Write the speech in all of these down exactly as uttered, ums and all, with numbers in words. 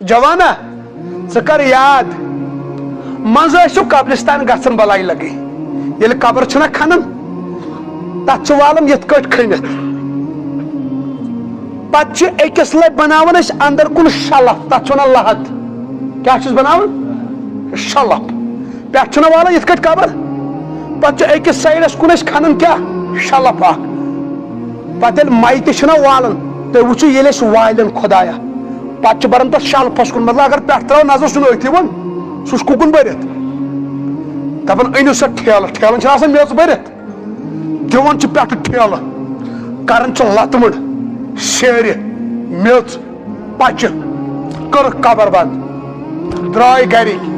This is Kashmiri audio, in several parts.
جوانا، ژٕ کر یاد، منٛزٕ ٲسِو قبرستان گژھان بلاے لگٕنۍ۔ ییٚلہِ قبر چھِنہ کھنان، تتھ چھِ والان یِتھ کٲٹھۍ کھٔنِتھ۔ پتہٕ چھِ أکِس لَٹہِ بناوان أسۍ اندر کُن شلف، تتھ چھِ ونان لحد۔ کیٛاہ چھِس بناوان؟ شلف۔ پٮ۪ٹھ چھُنہ والان یِتھ کٲٹھۍ قبر، پتہٕ چھُ أکِس سایڈس کُن أسۍ کھنان کیٛاہ؟ شلف اکھ۔ پتہٕ ییٚلہِ مَیہِ تہِ چھِنہ والان، تُہۍ وٕچھِو ییٚلہِ أسۍ والن خۄدایا، پتہٕ چھِ بران تتھ شلفس کُن، مطلب اگر پٮ۪ٹھ ترٛاوو نظر سُہ چھُنہٕ أتھی وۄنۍ، سُہ چھُ کُکُن بٔرِتھ۔ دپان أنِو سا ٹھیلہٕ، ٹھیلن چھِنہٕ آسان میٚژ بٔرِتھ، دِوان چھِ پٮ۪ٹھٕ ٹھیلہٕ، کران چھِ لتہٕ مٕڑ، سیرِ، میٚژ، پچہِ، کٔرٕکھ قبر بند، درٛاے گرِکۍ۔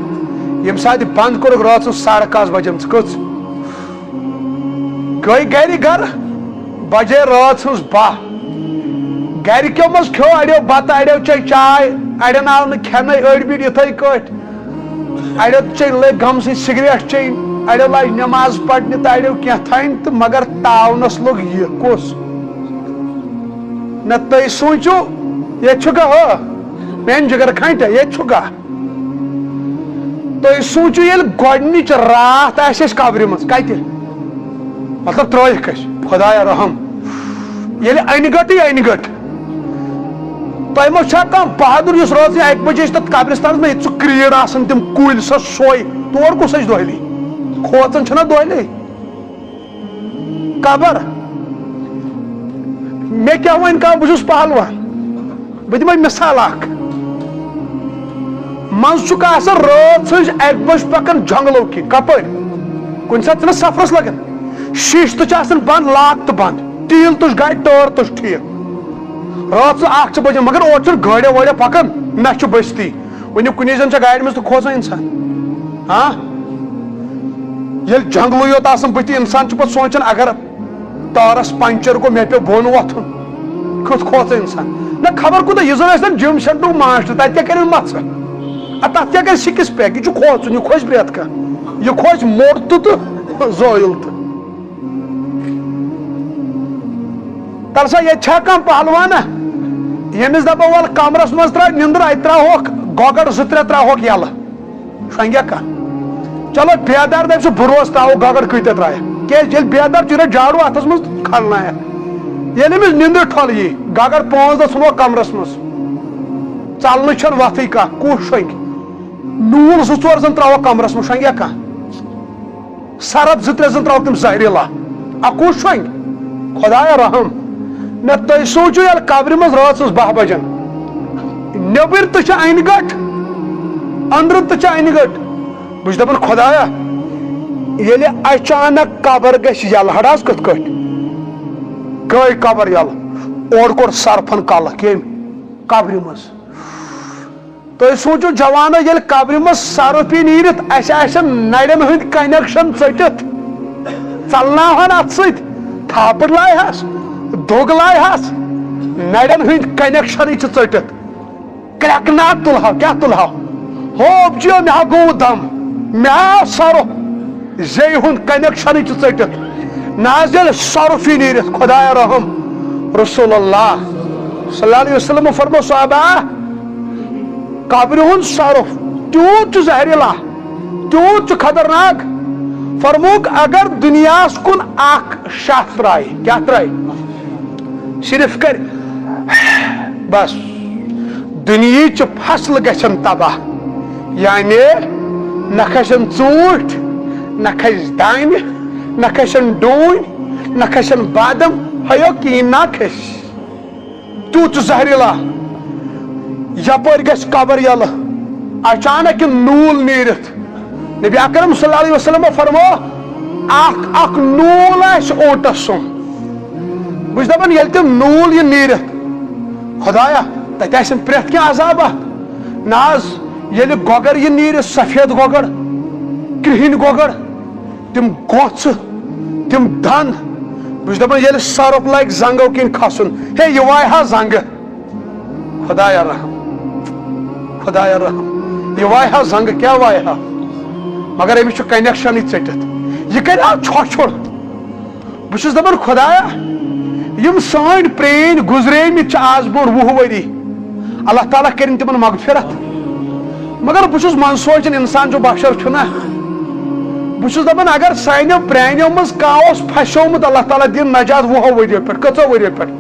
ییٚمہِ ساتہٕ بند کوٚرُکھ رٲژ سٕنٛز ساڑٕ کاہ آسہٕ بجیمژٕ، کٔژ؟ گٔے گرِ گرٕ، بجے رٲژ ہٕنٛز باہ۔ گرِکیو منٛز کھیوٚو اڑیو بتہٕ، اڑیو چے چاے، اڑٮ۪ن آو نہٕ کھٮ۪نَے، أڑۍ بیٖٹھۍ یِتھَے کٲٹھۍ۔ اڑیو چے، لٔگۍ غمسٕے سگریٹ چیٚنۍ، اڑیو لاج نٮ۪ماز پرنہِ تہٕ اڑیو کینٛہہ تھاینہِ تہٕ مگر تاونس لوٚگ یہِ۔ کُس؟ نہ تُہۍ سوٗنٛچِو، ییٚتہِ چھُکھا ہُہ میٛانہِ جگر کھانٛٹہِ، ییٚتہِ چھُکھا؟ تُہۍ سوٗنٛچِو، ییٚلہِ گۄڈٕنِچ راتھ آسہِ اَسہِ قبرِ منٛز، کَتہِ؟ مطلب ترٛٲیِکھ أسۍ، خۄدایا رحم۔ ییٚلہِ اَنہِ گٔٹٕے اَنہِ گٔٹ، تۄہہِ ما چھا کانٛہہ بہادُر یُس رٲژ اَکہِ بجے چھِ تَتھ قبرِستانَس منٛز، ییٚتہِ سُہ کرٛیٖڈ آسان، تِم کُلۍ سۄ سۄے، تور کُس اَسہِ دۄہلی؟ کھوژان چھِنہ دۄہلی؟ قبر۔ مےٚ کیٛاہ وَنہِ کانٛہہ، بہٕ چھُس پہلوان، بہٕ دِمے مثال اکھ۔ منٛزٕ چھُکھ آسان رٲژ ہٕنٛز اَکہِ بجہِ پکان جنگلو کِنۍ، کپٲرۍ؟ کُنہِ ساتہٕ چھِنہ سفرس لگان، شیٖشہٕ تہِ چھِ آسان بنٛد، لاک تہٕ بنٛد، تیٖل تُج گاڑِ، ٹٲر تُج ٹھیٖک۔ رٲژ اکھ چھِ بجان، مگر اورٕ چھُنہٕ گٲڑیو وٲڑیو پکان، نہ چھُ بستی۔ وۄنۍ کُنی زٔنۍ چھا گاڑِ منٛز تہٕ کھوژان انسان؟ ہاں؟ ییٚلہِ جنگلٕے یوت آسان بٕتھِ، انسان چھُ پتہٕ سونٛچان، اگر ٹٲرس پنچر گوٚو، مےٚ پیوٚو بۄن وۄتھُن، کیُتھ کھوژان انسان۔ نہ خبر کوٗتاہ، یہِ زن ٲسۍ تن جم سینٹرُک ماسٹر، تتہِ کیٛاہ کرن مژھٕ؟ ا، تتھ کیٛاہ کرِ سِکِس پیک؟ یہِ چھُ کھوژُن، یہِ کھوژِ پرٛٮ۪تھ کانٛہہ، یہِ کھوژِ موٚٹ تہٕ تہٕ زٲیُل تہٕ۔ تَلہٕ سا، ییٚتہِ چھا کانٛہہ پہلوانا، ییٚمِس دَپو وَلہٕ کَمرَس منٛز ترٛاو نِندٕر، اَتہِ ترٛاوہوکھ گۄگَر زٕ ترٛےٚ ترٛاوہوکھ یَلہٕ، شۄنٛگیٛا کانٛہہ؟ چلو، بیدار دَپہِ سُہ، بہٕ روزٕ، ترٛاوو گۄگَر کۭتیٛاہ ترٛایَکھ؟ کیٛازِ ییٚلہِ بیدار چھُ، یہِ رَٹہِ جاڑوٗ اَتھَس منٛز تہٕ کھَلنایَکھ۔ ییٚلہِ أمِس نِندٕر ٹھۄل یی، گۄگَر پانٛژھ دَہ ژھٕنوکھ کَمرَس منٛز، ژَلنٕچ چھَنہٕ وَتھٕے کانٛہہ، کُس شۄنٛگہِ؟ نوٗل زٕ ژور زَن ترٛاوہوکھ کَمرَس منٛز، شۄنٛگیٛا کانٛہہ؟ سرد زٕ ترٛےٚ زَن ترٛاوَکھ تِم زہریٖلا۔ اَکُے شۄنٛگہِ؟ خۄدایا رحم۔ نہ تُہۍ سوٗنٛچِو، ییٚلہِ قبرِ منٛز رٲژ ہٕنٛز باہ بجن، نیٚبٕرۍ تہِ چھِ اَنہِ گٔٹ، أنٛدرٕ تہِ چھِ اَنہِ گٔٹ۔ بہٕ چھُس دَپان، خۄدایا، ییٚلہِ اچانک قبر گژھِ یَلہٕ، ہڑ حظ کِتھ کٲٹھۍ؟ گٔے قبر یَلہٕ، اورٕ کوٚر سرپھن کَلہٕ کٔمۍ؟ قبرِ منٛز۔ تُہۍ سوٗنٛچِو جوانو، ییٚلہِ قبرِ منٛز سرُپھ یی نیٖرِتھ، اَسہِ آسن نرٮ۪ن ہٕنٛدۍ connection ژٔٹِتھ، ژلناوہن اتھ سۭتۍ، تھاپڑ لایہس، دُگ لایہس، نرٮ۪ن ہٕنٛدۍ connectionٕے چھِ ژٔٹِتھ۔ کرٛٮ۪کہٕ ناد تُلہو، کیٛاہ تُلہو؟ ہوپ جیو، مےٚ ہا گوٚو دم، مےٚ آو سرُپھ۔ زیٚیہِ ہُنٛد connectionٕے چھُ ژٔٹِتھ۔ نہ حظ، ییٚلہِ سرُپھ یی نیٖرِتھ، خۄدایا رحم، رسول اللہ صلی اللہ علیہ وسلم فرمو، صحابہ، قبرِ ہُنٛد سرُپھ تیوٗت چھُ زہریٖلا، تیوٗت چھُ خطرناک۔ فرمووُکھ، اگر دُنیاہَس کُن اکھ شاہ ترٛایہِ، کیٛاہ ترٛایہِ؟ صرف کرِ بس، دُنیہٕچ فصل گژھن تباہ، یعنی نہ کھسن ژوٗنٛٹھۍ، نہ کھسہِ دانہِ، نہ کھسن ڈوٗنۍ، نہ کھسن بادم، ہیو کِہیٖنۍ نہ کھسہِ۔ تیُتھ زہریٖلا، یپٲرۍ گژھِ قبر یلہٕ، اچانک یہِ نوٗل نیٖرِتھ۔ نبی اکرم صلی اللہ علیہ وسلم فرمو، اکھ اکھ نوٗل آسہِ اوٗنٹس سُم۔ بہٕ چھُس دَپان، ییٚلہِ تِم نوٗل یہِ نیٖرِتھ، خۄدایا، تَتہِ آسن پرٛٮ۪تھ کینٛہہ عذاب اَتھ۔ نہ حظ، ییٚلہِ گۄگَر یہِ نیٖرِتھ، سفید گۄگَر، کرٛہِنۍ گۄگَر، تِم گوژھٕ، تِم دَن، بہٕ چھُس دَپان، ییٚلہِ سۄرُپھ لَگہِ زنٛگو کِنۍ کھَسُن، ہے، یہِ وایہِ ہا زنٛگہٕ۔ خۄدایا رحم، خۄدایا رحم، یہِ وایہِ ہا زنٛگہٕ، کیٛاہ وایہِ ہا؟ مگر أمِس چھُ connectionٕے ژٔٹِتھ۔ یہِ کَرِ ہا ژھۄچھُر۔ بہٕ چھُس دَپان، خۄدایا، یِم سٲنۍ پرٛٲنۍ گُزریمٕتۍ چھِ آز برٛونٛٹھ وُہ ؤری، اللہ تعالیٰ کٔرِن تِمن مغفرت۔ مگر بہٕ چھُس منٛز سونٛچان، انسان چھُ، بشر چھُ نا، بہٕ چھُس دپان، اگر سانیو پرٛانیو منٛز کانٛہہ اوس پھسیومُت، اللہ تعالیٰ دِن نجات وُہو ؤریو پٮ۪ٹھ، کٔژو ؤریو پٮ۪ٹھ،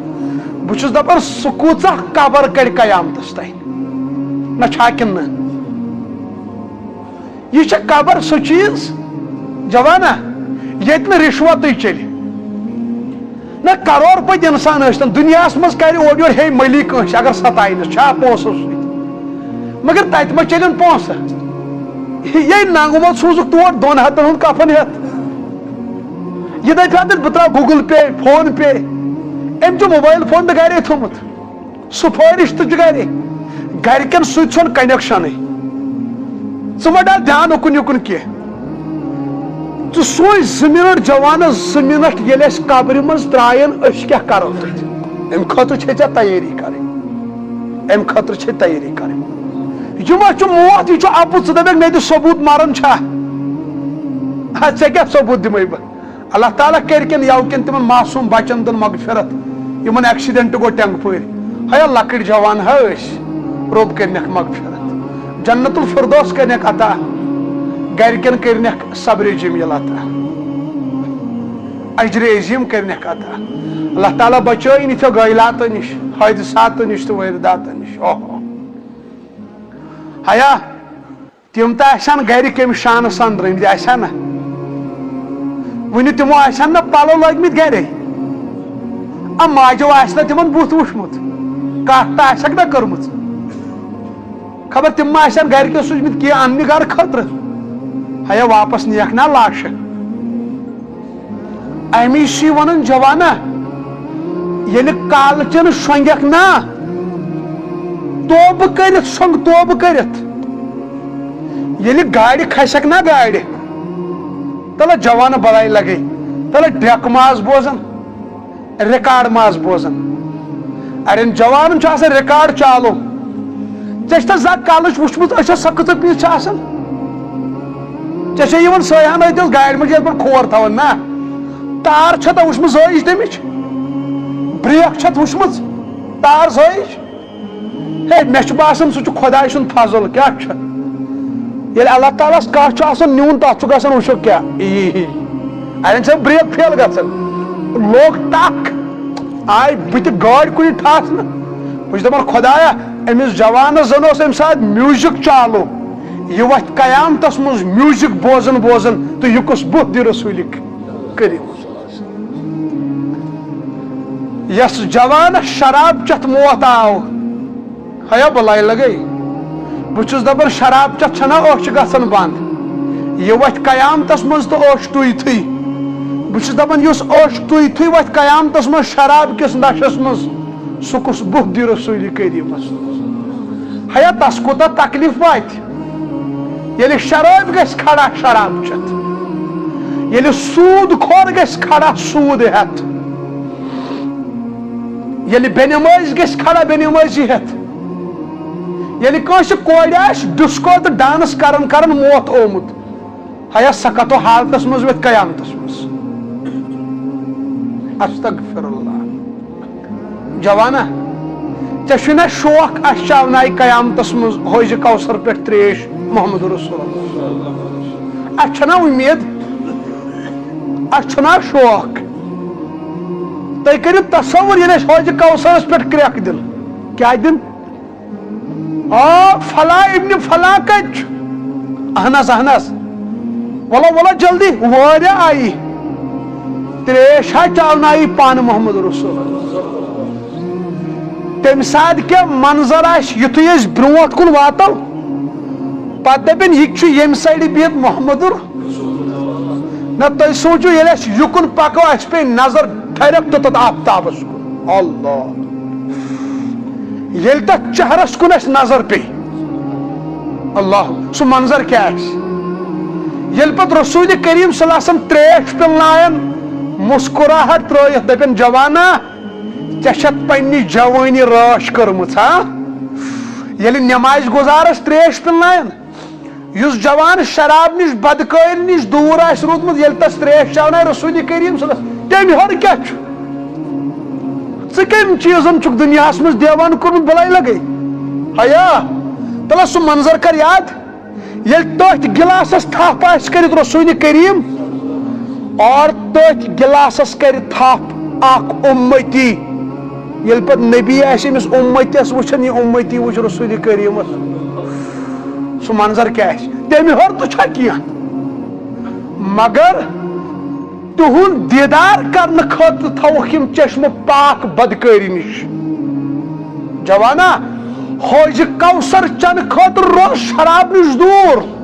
بہٕ چھُس دپان، سُہ کۭژاہ قبر کڑِ قیامتس تام؟ نہ چھا کِنہٕ نہ؟ یہِ چھےٚ قبر سُہ چیٖز، جوانا، ییٚتہِ نہٕ رِشوَتٕے چَلہِ۔ نہ، کرور پٔتۍ اِنسان ٲسۍتَن، دُنیاہَس منٛز کَرِ اورٕ یورٕ ہے مٔلی کٲنٛسہِ، اگر ستاینَس، چھا پونٛسَس سۭتۍ؟ مگر تَتہِ ما چَلن پونٛسہٕ؟ یے ننٛگہٕ وول سوٗزُکھ تور دۄن ہَتَن ہُنٛد کفن ہٮ۪تھ۔ یہِ دَپہِ ہا تیٚلہِ، بہٕ ترٛاوٕ Google Pay، PhonePe۔ أمۍ چھُ موبایل فون تہِ گَرے تھوٚمُت۔ سفٲرِش تہِ چھُ گرِ، گرِکٮ۪ن سۭتۍ چھُنہٕ کنیکشنٕے۔ ژٕ مہ ڈال دھیان اُکُن یُکُن کینٛہہ۔ ژٕ سوٗنچ زٕ منٹ، جوانس، زٕ منٹ ییٚلہِ اَسہِ قبرِ منٛز ترٛایَن، أسۍ کیٛاہ کرو تَتہِ؟ اَمہِ خٲطرٕ چھے ژےٚ تیٲری کرٕنۍ، اَمہِ خٲطرٕ چھے تیٲری کرٕنۍ۔ یہِ ما چھُ موت، یہِ چھُ اَپُز۔ ژٕ دَپکھ مےٚ دِ ثبوٗت، مران چھا؟ ہا، ژےٚ کیٛاہ ثبوٗت دِمَے بہٕ؟ اللہ تعالیٰ کٔرۍ کِن یَوٕ کِن تِمن معصوٗم بچن دِن مغفرت، یِمن ایکسیڈنٹ گوٚو ٹینگہٕ پٲرۍ۔ ہیا لۄکٕٹۍ جوان ہا ٲسۍ، رۄب کٔرنکھ مغفرت، جنت الفردوس کٔرنکھ عطا، گرِکٮ۪ن کٔرنکھ صبر جمیل عطا، اجر عظیم کٔرنکھ عطا۔ اللہ تعالیٰ بچٲیِن یِتھیو غٲیلاتو نِش، حٲدثاتو نِش تہٕ وٲرداتو نِش۔ اوہو۔ ہیا تِم تہِ آسن گرِ کمہِ شانہٕ سان درٲمٕتۍ، آسن نہ؟ وُنہِ تِمو آسن نہ پلو لٲگمٕتۍ گرے۔ آ، ماجو آسہِ نہ تِمن بُتھ وُچھمُت، کتھ تہِ آسٮ۪کھ نہ کٔرمٕژ۔ خبر تِم ما آسن گرِکیو سوٗزمٕتۍ کینٛہہ اننہِ گرٕ خٲطرٕ۔ ہیا واپس نِیَکھ نا لاشہٕ۔ امی چھُ ونان جوانا، ییٚلہِ کالہٕ چن شۄنگکھ نا، توبہٕ کٔرِتھ شۄنگ، توبہٕ کٔرِتھ۔ ییٚلہِ گاڑِ کھسکھ نا گاڑِ، تلہٕ جوانہٕ بلاے لگے، تلہٕ ڈیکہٕ ماز بوزان، ریکارڈ ماز بوزان۔ اڑٮ۪ن جوانن چھُ آسان ریکارڈ چالو۔ ژےٚ چھےٚ زانٛہہ کلٕچ وٕچھمٕژ أچھس سۄ کۭژاہ پیٖژ چھِ آسان؟ ژےٚ چھےٚ یِوان سۄے ہن أتھۍ اوس گاڑِ منٛز یتھ پٮ۪ٹھ کھور تھاوان نا؟ تار چھےٚ تۄہہِ وٕچھمٕژ زٲیِج تمِچ؟ بریک چھتھ وٕچھمٕژ تار زٲیِج؟ ہے، مےٚ چھُ باسان سُہ چھُ خۄداے سُنٛد فضل۔ کیٛاہ چھُ؟ ییٚلہِ اللہ تعالیٰ ہس کانٛہہ چھُ آسان نیُن، تتھ چھُ گژھان وٕچھو کیٛاہ۔ یی، یی۔ اڑٮ۪ن چھےٚ بریک فیل گژھان۔ لوٚگ ٹکھ۔ آے بہٕ تہِ گٲڑۍ کُنہِ ٹھاس نہٕ۔ بہٕ چھُس دَپان، خۄدایا، أمِس جوانَس زَن اوس اَمہِ ساتہٕ میوٗزِک چالو۔ یہِ وَتھِ قیامتَس منٛز میوٗزِک بوزان بوزان، تہٕ یہِ کُس بُتھ دِ رسوٗلِ کریم۔ یَس جوانَس شراب چٮ۪تھ موت آو، ہیا بلاے لگے۔ بہٕ چھُس دَپان، شراب چٮ۪تھ چھَنا أچھ گژھان بنٛد؟ یہِ وَتھِ قیامتَس منٛز تہٕ أچھ ٹُیتھٕے۔ بہٕ چھُس دَپان، یُس أچھ ٹُیتھٕے وَتھِ قیامتَس منٛز شراب کِس نشَس منٛز، سُہ کُس بُتھ دِ رسوٗلِ کریٖمَس؟ ہیا، تَس کوٗتاہ تکلیٖف واتہِ، ییٚلہِ شرٲبۍ گژھِ کھڑا شراب چٮ۪تھ، ییٚلہِ سوٗد خور گژھِ کھڑا سوٗد ہٮ۪تھ، ییٚلہِ بے نمٲزۍ گژھِ کھڑا بے نمٲزی ہٮ۪تھ، ییٚلہِ کٲنٛسہِ کورِ آسہِ ڈسکو تہٕ ڈانس کران کران موت آمُت، ہیا سۄ کتھو حالتس منٛز وتھِ قیامتس منٛز۔ استغفر اللہ۔ جوانا، ژےٚ چھُے نا شوق اَسہِ چاونایہِ قیامتس منٛز حوضِ کوثر پٮ۪ٹھ تریش محمد رسول اللہ؟ اَسہِ چھَنا اُمید؟ اَسہِ چھُنا شوق؟ تُہۍ کٔرِو تصور، ییٚلہِ اَسہِ حوضِ کوثرس پٮ۪ٹھ کرٛٮ۪کھ دِن، کیٛاہ دِن؟ آ، فلاں ابن فلاں کتہِ چھُ؟ اہن حظ، اہن حظ۔ وَلو، وَلو، جلدی، واریاہ آیی۔ تریش ہا چاونایی پانہٕ محمد رسول۔ تَمہِ ساتہٕ کیٛاہ منظر آسہِ، یُتھُے أسۍ برونٛٹھ کُن واتو، پتہٕ دَپن، یہِ تہِ چھُ ییٚمہِ سایڈٕ بِہِتھ محمد۔ نہ، تُہۍ سوٗنٛچِو، ییٚلہِ اَسہِ یُکُن پَکو، اَسہِ پیٚیہِ نظر direct تَتھ آفتابَس کُن۔ اللہ! ییٚلہِ تَتھ چہرَس کُن اَسہِ نظر پیٚیہِ، اللہ! سُہ منظر کیٛاہ آسہِ؟ ییٚلہِ پَتہٕ رسوٗلِ کریٖم صلی اللہ علیہ وسلم ترٛیش پِلناون، مسکراہٹ ترٛٲیِتھ دَپن، جوانا، ژےٚ چھَتھ پنٛنہِ جوٲنی رٲچھ کٔرمٕژ، ہا؟ ییٚلہِ نٮ۪مازِ گُزارَس ترٛیش پِلناون، یُس جوان شراب نِش بدکٲری نِش دوٗر آسہِ روٗدمُت، ییٚلہِ تَس ترٛیش چاونایہِ رسوٗلِ کریٖم صلی اللہ علیہ وسلم، تٔمۍ ہیوٚر کیٛاہ چھُ؟ ژٕ کَمہِ چیٖزَن چھُکھ دُنیاہَس منٛز دیوان کوٚرمُت، بَلاے لَگے؟ حیا، تَلہ سُہ منظر کر یاد، ییٚلہِ تٔتھۍ گِلاسَس تھپھ آسہِ کٔرِتھ رسول کریم، اور تٔتھۍ گِلاسَس کَرِ تھپھ اکھ اُمتی۔ ییٚلہِ پتہٕ نبی آسہِ أمِس اُمتِس وٕچھان، یہِ اُمتی وٕچھ رسول کریمس، سُہ منظر کیٛاہ آسہِ؟ تٔمۍ ہیوٚر تہٕ چھا کینٛہہ؟ مگر تِہُنٛد دیٖدار کرنہٕ خٲطرٕ تھاوکھ یِم چشمہٕ پاک بدکٲری نِش۔ جوانا، حوض کوثر چنہٕ خٲطرٕ روز شراب نِش دوٗر۔